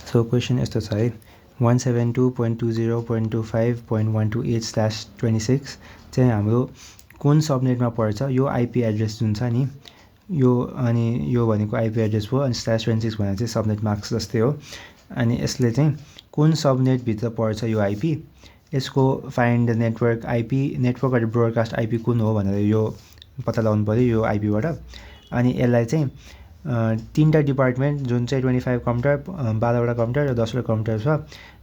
So question यस्तो छ है 172.20.25.128/26 चाहिँ हाम्रो कुन सबनेटमा पर्छ यो आइपी एड्रेस जुन छ नि यो अनि यो भनेको आइपी एड्रेस हो अनि /26 भनेको चाहिँ सबनेट मार्क्स जस्तै हो अनि यसले चाहिँ कुन सबनेट भित्र पर्छ यो आइपी यसको find the network IP network अनि ब्रोडकास्ट आइपी कुन हो भनेर यो पत्ता लगाउनु पर्यो यो आइपीबाट अनि यसलाई चाहिँ तीनटा डिपार्टमेन्ट जुन चाहिँ 25 कम्प्युटर 12वटा कम्प्युटर र 10वटा कम्प्युटर छ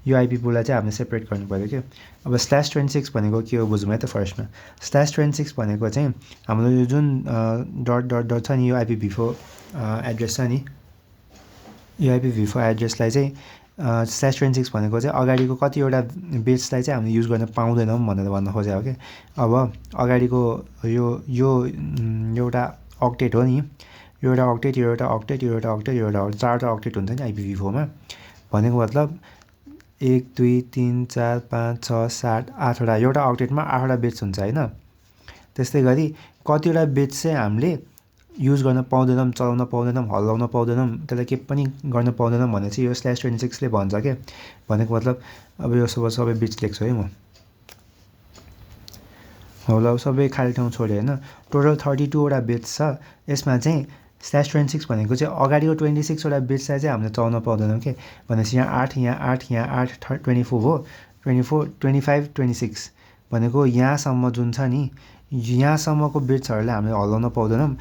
यो आइपी पुललाई चाहिँ हामीले सेपरेट गर्नु पर्यो के अब /26 भनेको के हो बुझौँ है त फर्स्टमा /26 भनेको चाहिँ हाम्रो यो जुन डट डट डट छ नि यो आइपी भिफो एड्रेस छ नि यो आइपी भिफो एड्रेसलाई चाहिँ /26 भनेको चाहिँ अगाडिको कतिवटा बिट्सलाई चाहिँ हामीले युज गर्न पाउँदैनौँ भनेर भन्न खोजेको हो कि अब अगाडिको यो एउटा अक्टेट हो नि यो एउटा अक्टेट यो एउटा अक्टेट यो एउटा अक्टेट यो एउटा चारवटा अक्टेट हुन्छ नि आइपिभी4मा भनेको मतलब 1 2 3 4 5 6 7 8वटा एउटा अक्टेटमा 8वटा बिट्स हुन्छ हैन त्यस्तै गरी कतिवटा बिट्स चाहिँ हामीले युज गर्न पाउँदैनौँ चलाउन पाउँदैनौँ हल्लाउन पाउँदैनौँ त्यसलाई के पनि गर्न पाउँदैनौँ भने चाहिँ यो /26 ले भन्छ के भनेको मतलब अब यो सबै बिट्स लेख्छु है म होला सबै खाली ठाउँ छोडे हैन टोटल 32 वटा बिट्स छ यसमा चाहिँ /26 भनेको चाहिँ अगाडिको 26 वटा बिट्सलाई चाहिँ हामीले चलाउन पाउँदैनौँ के भनेपछि यहाँ 8 यहाँ 8 यहाँ 8 24 हो 24 25 26 भनेको यहाँसम्म जुन छ नि यहाँसम्मको बिट्सहरूलाई हामीले हल्लाउन पाउँदैनौँ अब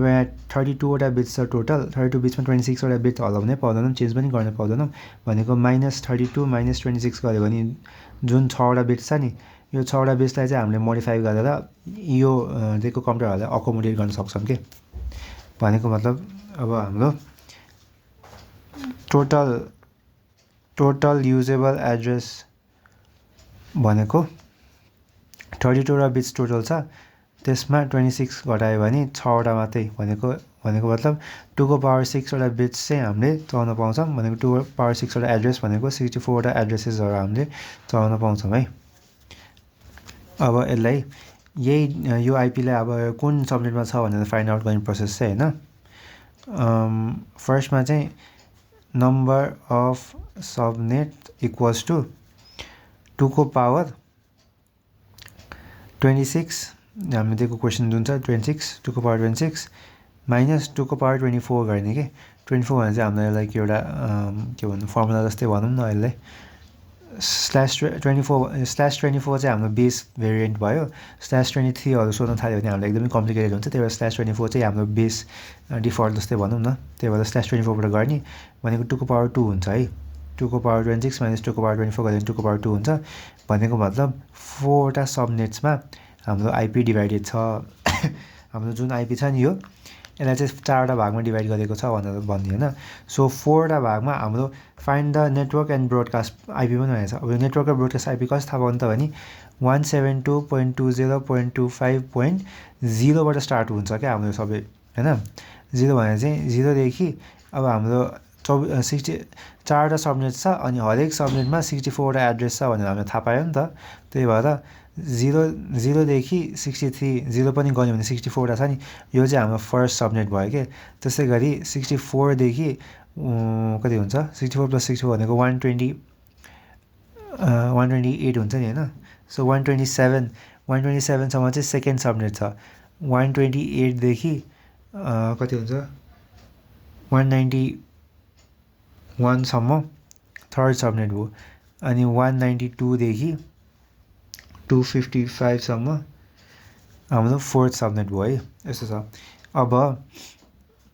यहाँ 32 वटा बिट्स छ टोटल 32 बिट्समा 26 वटा बिट्स हल्लाउनै पाउँदैनौँ चेन्ज पनि गर्न पाउँदैनौँ भनेको -32 -26 गऱ्यो भने जुन 6 वटा बिट्स छ नि यो 6 वटा बिट्सलाई चाहिँ हामीले मोडिफाई गरेर यो दिएको कम्प्युटरहरूलाई अकोमोडेट गर्न सक्छौँ के भनेको मतलब अब हाम्रो टोटल युजेबल एड्रेस भनेको 32 वटा बिट्स टोटल छ त्यसमा 26 घटायो भने 6 वटा मात्रै भनेको मतलब 2 को पावर 6 वटा बिट्स चाहिँ हामीले चलाउन पाउँछौँ भनेको 2 पावर 6 वटा एड्रेस भनेको 64 वटा एड्रेसेसहरू हामीले चलाउन पाउँछौँ है अब यसलाई यही यो आइपीलाई अब कुन सबनेटमा छ भनेर फाइन्ड आउट गर्ने प्रोसेस चाहिँ हैन फर्स्टमा चाहिँ number of subnet equals to 2 को पावर 26 हामीले दिएको क्वेसन जुन छ 26 2 को पावर 26 माइनस 2 को पावर 24 गर्ने के 24 भने चाहिँ हामीलाई लाइक एउटा के भन्नु फर्मुला जस्तै भनौँ न यसलाई /24 चाहिँ हाम्रो बेस भेरिएन्ट भयो /23हरू सोध्न थाल्यो भने हामीलाई एकदमै कम्प्लिकेटेड हुन्छ त्यही भएर /24 चाहिँ हाम्रो बेस डिफल्ट जस्तै भनौँ न त्यही भएर /24बाट गर्ने भनेको 2 को पावर 2 हुन्छ है 2 को पावर 26 माइनस 2 को पावर 24 गऱ्यो भने 2 को पावर 2 हुन्छ भनेको मतलब 4 वटा सबनेट्समा हाम्रो आइपी डिभाइडेड छ हाम्रो जुन आइपी छ नि यो यसलाई चाहिँ 4 वटा भागमा डिभाइड गरेको छ भनेर भन्ने होइन सो 4 वटा भागमा हाम्रो find the network and broadcast IP पनि भनेको छ अब यो नेटवर्क र ब्रोडकास्ट आइपी कसरी थाहा पाउनु त भने 172.20.25.0 बाट स्टार्ट हुन्छ क्या हाम्रो सबै हैन 0 भने चाहिँ 0 देखि अब हाम्रो 4 वटा सबनेट छ अनि हरेक सबनेटमा 64 वटा एड्रेस छ भनेर हामीले थाहा पायौँ नि त त्यही भएर 0 देखि 63 0 पनि गऱ्यो भने 64 वटा छ नि यो चाहिँ हाम्रो फर्स्ट सबनेट भयो के त्यसै गरी 64 देखि कति हुन्छ 64 + 64 भनेको 128 हुन्छ नि हैन सो 127 सम्म चाहिँ सेकेन्ड सबनेट छ 128 देखि कति हुन्छ 191 सम्म थर्ड सबनेट हो अनि 192 देखि 255 सम्म हाम्रो फोर्थ सबनेट भयो है यस्तो छ अब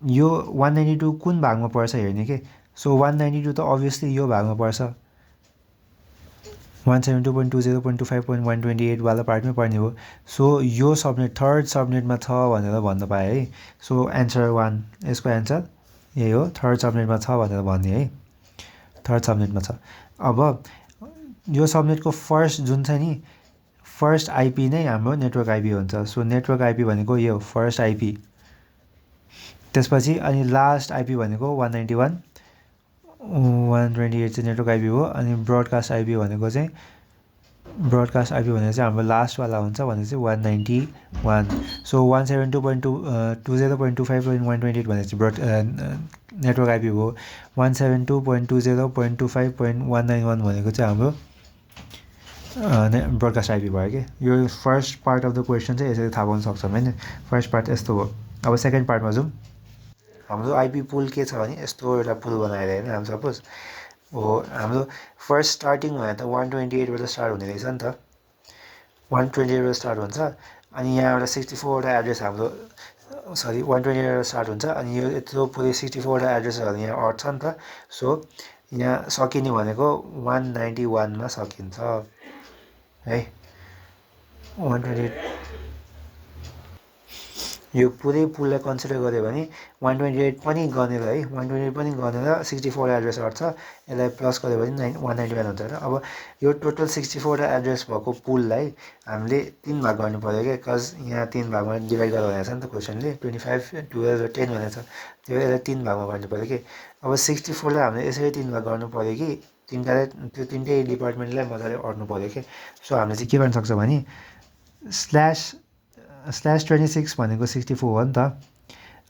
यो 192 कुन भागमा पर्छ हेर्ने के सो 192 त अभियसली यो भागमा पर्छ 172.20.25.128 वाला पार्टमै पर्ने हो सो यो सबनेट थर्ड सबनेटमा छ भनेर भन्न पाएँ है सो एन्सर 1 यसको एन्सर यही हो थर्ड सबनेटमा छ भनेर भन्ने है थर्ड सबनेटमा छ अब यो सबनेटको फर्स्ट जुन छ नि फर्स्ट आइपी नै हाम्रो नेटवर्क आइपी हुन्छ सो नेटवर्क आइपी भनेको यो फर्स्ट आइपी त्यसपछि अनि लास्ट आइपी भनेको 191 128 चाहिँ नेटवर्क आइपी हो अनि ब्रोडकास्ट आइपी भनेको चाहिँ हाम्रो लास्टवाला हुन्छ भने चाहिँ 191 सो 172.20.25.128 भने चाहिँ नेटवर्क आइपी हो 172.20.25.191 भनेको चाहिँ हाम्रो ब्रोडकास्ट आइपी भयो कि यो first part of the question चाहिँ यसरी थाहा पाउन सक्छौँ होइन फर्स्ट पार्ट यस्तो हो अब सेकेन्ड पार्टमा जाउँ हाम्रो आइपी पुल के छ भने यस्तो एउटा पुल बनाएर होइन हामी सपोज हो हाम्रो फर्स्ट स्टार्टिङ भने त 128बाट स्टार्ट हुने रहेछ नि त 128बाट स्टार्ट हुन्छ अनि यहाँ एउटा 64वटा एड्रेस हाम्रो सरी 128बाट स्टार्ट हुन्छ अनि यो यत्रो पुरै 64वटा एड्रेसहरू यहाँ अट्छ नि त सो यहाँ सकिने भनेको 191मा सकिन्छ है 128 यो पुरै पुललाई कन्सिडर गऱ्यो भने 128 पनि गनेर है 128 पनि गनेर 64 एड्रेस अट्छ यसलाई प्लस गऱ्यो भने 191 हुन्छ होइन अब यो टोटल 64 एड्रेस भएको पुललाई हामीले 3 भाग गर्नु पऱ्यो क्या बिकज यहाँ 3 भागमा डिभाइड गरेर भनेको छ नि त क्वेसनले 25 12 र 10 भनेको छ त्यो यसलाई 3 भागमा गर्नु पऱ्यो कि अब 64लाई हामीले यसरी 3 भाग गर्नु पऱ्यो कि त्यो तिनटै डिपार्टमेन्टलाई मजाले अट्नु पऱ्यो कि सो हामीले चाहिँ के गर्न सक्छ भने /26 भनेको 64 हो नि त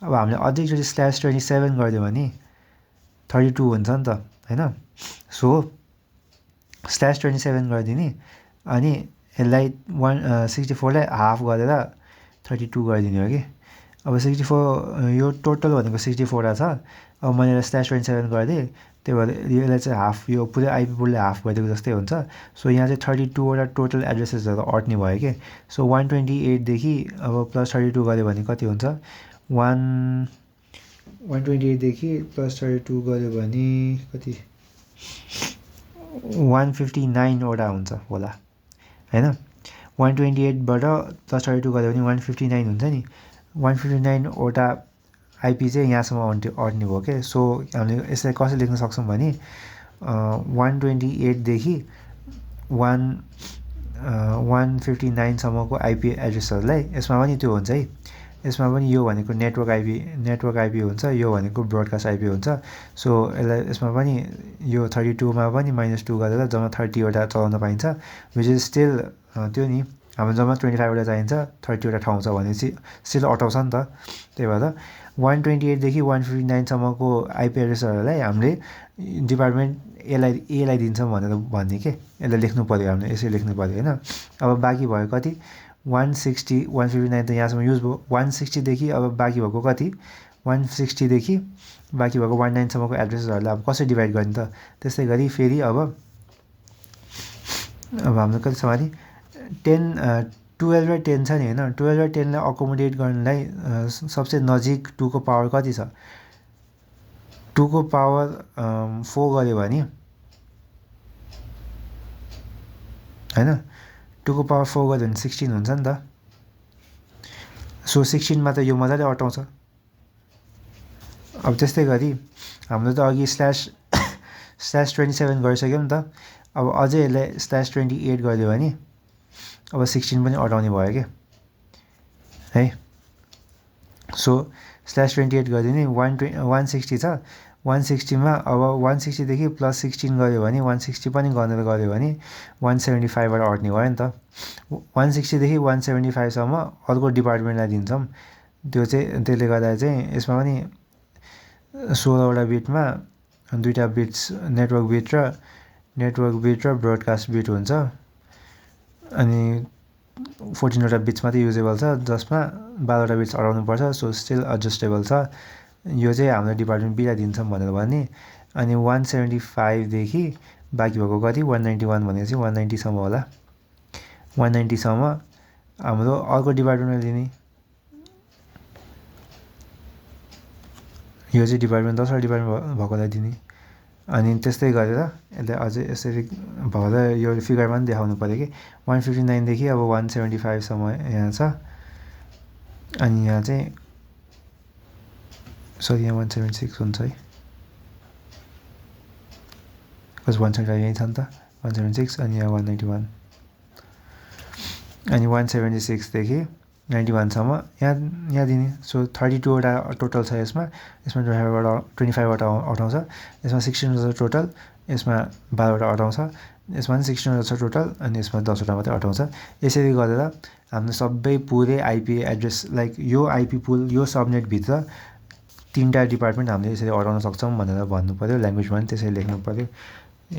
अब हामीले अझै एकचोटि /27 गरिदियो भने 32 हुन्छ नि त होइन सो /27 गरिदिने अनि यसलाई 64लाई हाफ गरेर 32 गरिदिने हो कि अब 64 यो टोटल भनेको 64 छ अब मैले /27 गरिदिएँ त्यही भएर यसलाई चाहिँ हाफ यो पुरै आइपी पुलले हाफ गरिदिएको जस्तै हुन्छ सो यहाँ चाहिँ 32वटा टोटल एड्रेसेसहरू अट्ने भयो कि सो 128देखि अब +32 गऱ्यो भने कति हुन्छ 128देखि +32 गऱ्यो भने कति 159वटा हुन्छ होला होइन 128बाट +32 गऱ्यो भने 159 हुन्छ नि 159वटा आइपी चाहिँ यहाँसम्म अट्ने भयो क्या सो हामीले यसलाई कसरी लेख्न सक्छौँ भने 128देखि 159सम्मको आइपी एड्रेसहरूलाई यसमा पनि त्यो हुन्छ है यसमा पनि यो भनेको नेटवर्क आइपी हुन्छ यो भनेको ब्रोडकास्ट आइपी हुन्छ सो यसलाई यसमा पनि यो 32मा पनि -2 गरेर जम्मा 30वटा चलाउन पाइन्छ विच इज स्टिल त्यो नि हाम्रो जम्मा 25वटा चाहिन्छ 30वटा ठाउँ छ भनेपछि स्टिल अटाउँछ नि त त्यही भएर 128देखि 159सम्मको आइपी एड्रेसहरूलाई हामीले डिपार्टमेन्ट एलाई दिन्छौँ भनेर भन्ने के यसलाई लेख्नु पऱ्यो हामीले यसरी लेख्नु पऱ्यो होइन अब बाँकी भयो कति 160 159 त यहाँसम्म युज भयो 160देखि अब बाँकी भएको कति 160देखि बाँकी भएको 19सम्मको एड्रेसहरूलाई अब कसरी डिभाइड गर्ने त त्यस्तै गरी फेरि अब हाम्रो कति छ भने 12 र 10 छ नि होइन 12 र 10लाई अकोमोडेट गर्नलाई सबसे नजिक 2 को पावर कति छ 2 को पावर 4 गऱ्यो भने होइन 2 को पावर 4 गऱ्यो भने 16 हुन्छ नि त सो 16मा त यो मजाले अटाउँछ अब त्यस्तै गरी हाम्रो त अघि /27 गरिसक्यौँ नि त अब अझै यसलाई /28 गरिदियो भने अब 16 पनि अटाउने भयो क्या है सो /28 गरिदिने 160 छ 160मा अब 160देखि +16 गऱ्यो भने 160 पनि गरेर गऱ्यो भने 175बाट अट्ने भयो नि त 160देखि 175सम्म अर्को डिपार्टमेन्टलाई दिन्छौँ त्यो चाहिँ त्यसले गर्दा चाहिँ यसमा पनि 16वटा बिटमा 2टा बिट्स नेटवर्क बिट र ब्रोडकास्ट बिट हुन्छ अनि 14वटा बिट्स मात्रै युजेबल छ जसमा 12वटा बिट्स अटाउनुपर्छ सो स्टिल एडजस्टेबल छ यो चाहिँ हाम्रो डिपार्टमेन्ट बीलाई दिन्छौँ भनेर भने अनि 175देखि बाँकी भएको कति 191 भनेपछि 190सम्म होला 190सम्म हाम्रो अर्को डिपार्टमेन्टमा दिने यो चाहिँ डिपार्टमेन्ट दोस्रो डिपार्टमेन्ट भएकोलाई दिने अनि त्यस्तै गरेर यसलाई अझै यसरी भएर यो फिगरमा पनि देखाउनु पऱ्यो कि 159देखि अब 175सम्म यहाँ छ अनि यहाँ चाहिँ सरी यहाँ 176 हुन्छ है बिकज 175 यहीँ छ नि त 176 अनि यहाँ 191 अनि 176देखि 91सम्म यहाँ दिने सो 32वटा टोटल छ यसमा 25वटा अटाउँछ यसमा 16वटा टोटल यसमा 12वटा अटाउँछ यसमा पनि 16वटा छ टोटल अनि यसमा 10वटा मात्रै अटाउँछ यसरी गरेर हामीले सबै पुरै आइपी एड्रेस लाइक यो आइपी पुल यो सबनेटभित्र तीनटा डिपार्टमेन्ट हामीले यसरी अराउन सक्छौँ भनेर भन्नु पऱ्यो, ल्याङ्ग्वेजमा पनि त्यसरी लेख्नु पऱ्यो।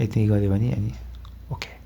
यति गऱ्यो भने अनि ओके।